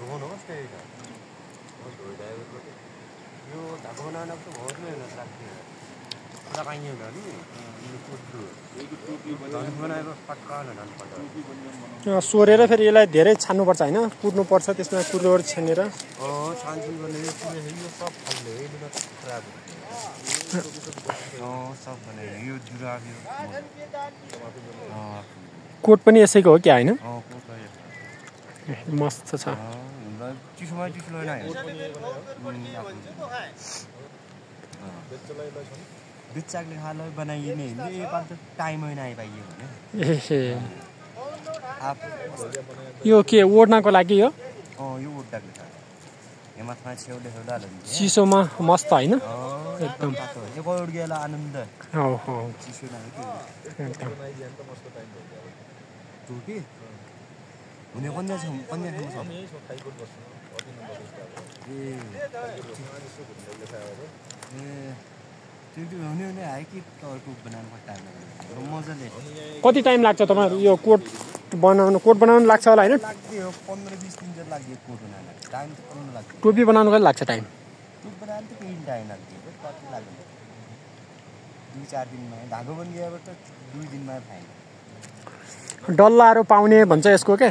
धुनुहोस् त्यही त यो ढाको बनाउन त बहुत मेहनत लाग्छ लगाइयो भने बनाएको पक्का नपर्छ सोरेर फेरि यसलाई धेरै छान्नु पर्छ हैन कुट्नु पर्छ त्यसमा कुलोर छेनेर छान्छु भने यो सब फल्ले खराब सब भने यो जुराबी कोट पनि यसैको हो क्या हैन मस्त छ चिसोमा चिसो लैन बिच्चाकले खालो बनाइने यो पाल त टाइमै नआइपाइयो भने यो के ओड्नको लागि हो यो ओड्दाको छ हेमाथमा छेउले होला चिसोमा मस्त हैन एकदम यो ओड्गेला आनन्द हो हो चिसो लाग्यो एकदम टोपी हुने कन्या छ कन्या छ हुने आयो कि अर्को बनाउनु टाइम मजाले कति टाइम लाग्छ तपाईहरु यो कोट बनाउन लाग्छ होला हैन 15-20 दिन जति लाग्यो कोट बनाउन टाइम त कम लाग्छ टोपी बनाउनको लागि लाग्छ टाइम टोपी बनाउन त केही टाइम लाग्छ कति लाग्छ 2-4 दिनमा धागो बनि गयो त 2 दिनमा फाइन डल्लाहरु पाउने भन्छ यसको के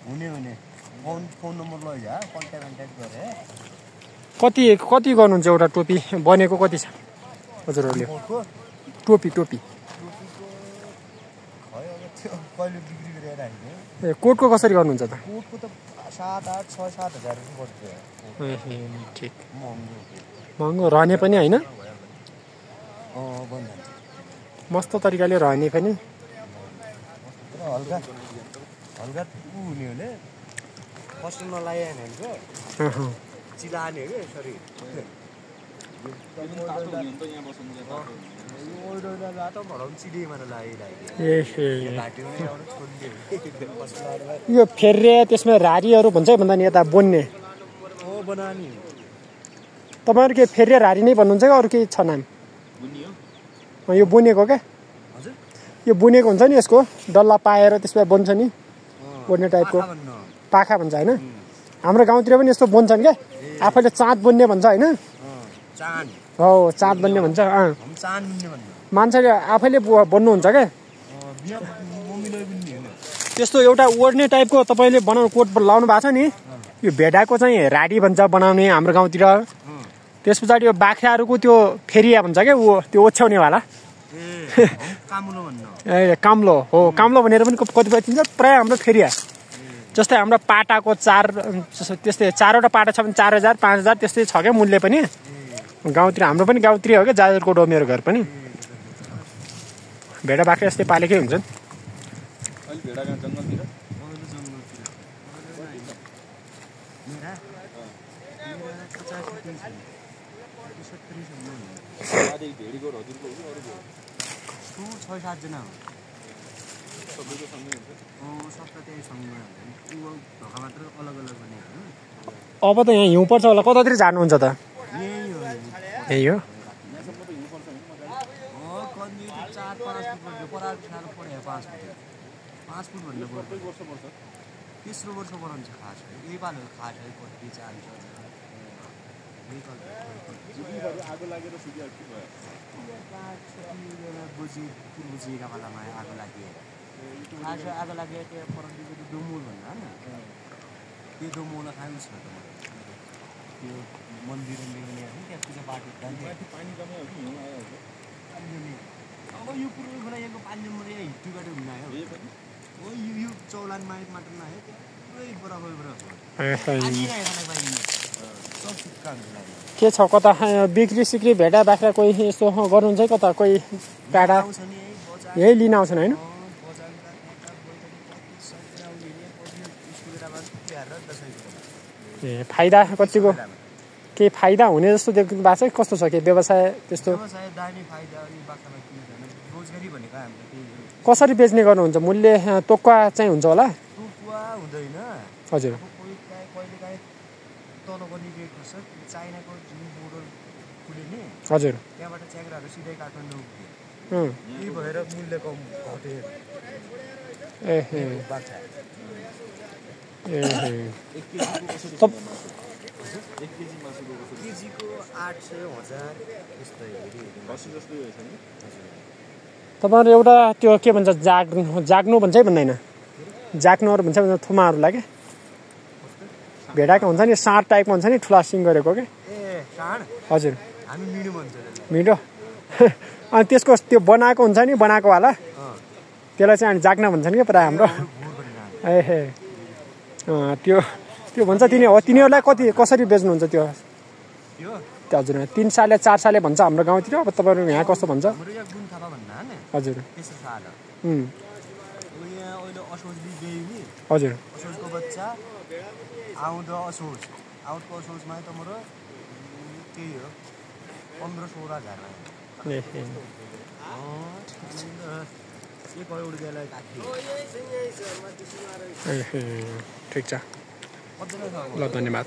हुने फोन नम्बर लैजा कन्ट्याक्ट गरे कति गर्नुहुन्छ एउटा टोपी बनेको कति छ हजुरहरुले टोपी कहिले बिक्री गरेर आइने ए कोटको कसरी गर्नुहुन्छ त कोटको त 7-8-6-7 हजार पर्छ ठीक महँगो रहने पनि हैन मस्त तरिकाले रहने पनि हल्का हुने हो कस्तो नलाएन चिलाने हो यसरी यो फेर्रे त्यसमा रारीहरु भन्छ भन्दा नि यता बोन्ने तपाईहरु के फेर्रे रारी नै भन्नुहुन्छ कि अरु के छ नाम यो बुनेको के हजुर यो बुनेको हुन्छ नि यसको डल्ला पाएर त्यसमा बन्छ नि बोन्ने टाइपको पाखा भन्छ हैन हाम्रो गाउँतिर पनि यस्तो बोन्छन् के आफैले चाँद बुन्ने भन्छ हैन चाँद हो चाँद बुन्ने भन्छ हम चाँद बुन्ने भन्नु मान्छेले आफैले बन्नु हुन्छ के त्यस्तो एउटा ओड्ने टाइपको तपाईले बनाउनु कोट लाउनु भएको छ नि यो भेडाको चाहिँ राडी भन्छ बनाउने हाम्रो गाउँतिर त्यसपछि यो बाख्राहरुको त्यो फेरिया भन्छ के त्यो ओछ्याउने वाला काम्लो हो काम्लो भनेर पनि कतिपय चिन्छ प्राय हाम्रो फेरिया जस्तै हाम्रो पाटाको 4 त्यस्तै 4वटा पाटा छ भने 4000 5000 त्यस्तै छ के मूल्य पनि गाउँतिर हाम्रो पनि गाउँतिर हो के जाजरकोट हो मेरो घर पनि भेडा बाख्रा यस्तै पालेकै हुन्छन् अहिले भेडा गाउँ जंगलतिर भेडीको हजुरको हो अरु 6-7 जना हो सबैको सँगै हुन्छ सबका त्यही सँगै हुन्छ ढोका मात्र अलग-अलग बनेको हो अब त यहाँ हिउँ पर्छ होला कतातिर जानुहुन्छ त यही हो यहाँसम्म त हिउँ पर्छ नि मजाले कन्जी 4-5 फुट पर्छ पराल खानु पर्यो 5 फुट भन्दा बढी वर्ष पर्छ तेस्रो वर्ष बढाउँछ खास यही पालो खास है कति चाहन्छ आगो लागेर सुकियो के भयो बुझिएका बेलामा आगो लाग्यो आगो लाग्यो त्यो परदिको डुमुल भन्दा हैन त्यो डुमुललाई खान्छ त्यो मन्दिर मिल्ने हैन त्यहाँ पूजा पाठ माथि पानी जम्मै हो कि हिउँ आयो अब यो पूर्व बनाइएको पानी मरे हिट्टुबाट हुन आयो हो यो चौलान माइत मात्र नआयो पुरै बराबर के छ कता बिक्री सिक्री भेडा बाख्रा कोही यस्तो गर्नुहुन्छ है कता कोही टाढा यही लिन आउँछन् हैन ए फाइदा कतिको के फाइदा हुने जस्तो देख्नु भएको छ कस्तो छ के व्यवसाय त्यस्तो कसरी बेच्ने गर्नुहुन्छ मूल्य तोक्वा चाहिँ हुन्छ होला हजुर चाइनाको जुन बोर्डर खुलेने हजुर त्यहाँबाट च्याङ्ग्राहरू सिधै काठमाडौँ पुग्यो यही भएर मूल्य कम घट्यो केजीको 800 1000 त्यस्तै तपाईँहरू एउटा त्यो के भन्छ जाग्नु भन्छ है भन्दैन जाग्नुहरू भन्छ थुमाहरूलाई के भेडाको हुन्छ नि साँड टाइपको हुन्छ नि ठुला सिङ गरेको के हजुर हामी मिडो भन्छ मिडो अनि त्यसको त्यो बनाएको हुन्छ नि बनाएको वाला त्यसलाई चाहिँ हामी जाग्न भन्छन् कि प्रायः हाम्रो त्यो त्यो भन्छ तिनीहरूलाई कसरी बेच्नुहुन्छ त्यो हजुर 3 साले 4 साले भन्छ हाम्रो गाउँतिर अब तपाईँहरू यहाँ कस्तो भन्छ हजुर हजुर असोजको बच्चा आउँदो आउटको असोजमा तपाईँहरू त्यही हो 15-16 हजारमा ठिक छ ल धन्यवाद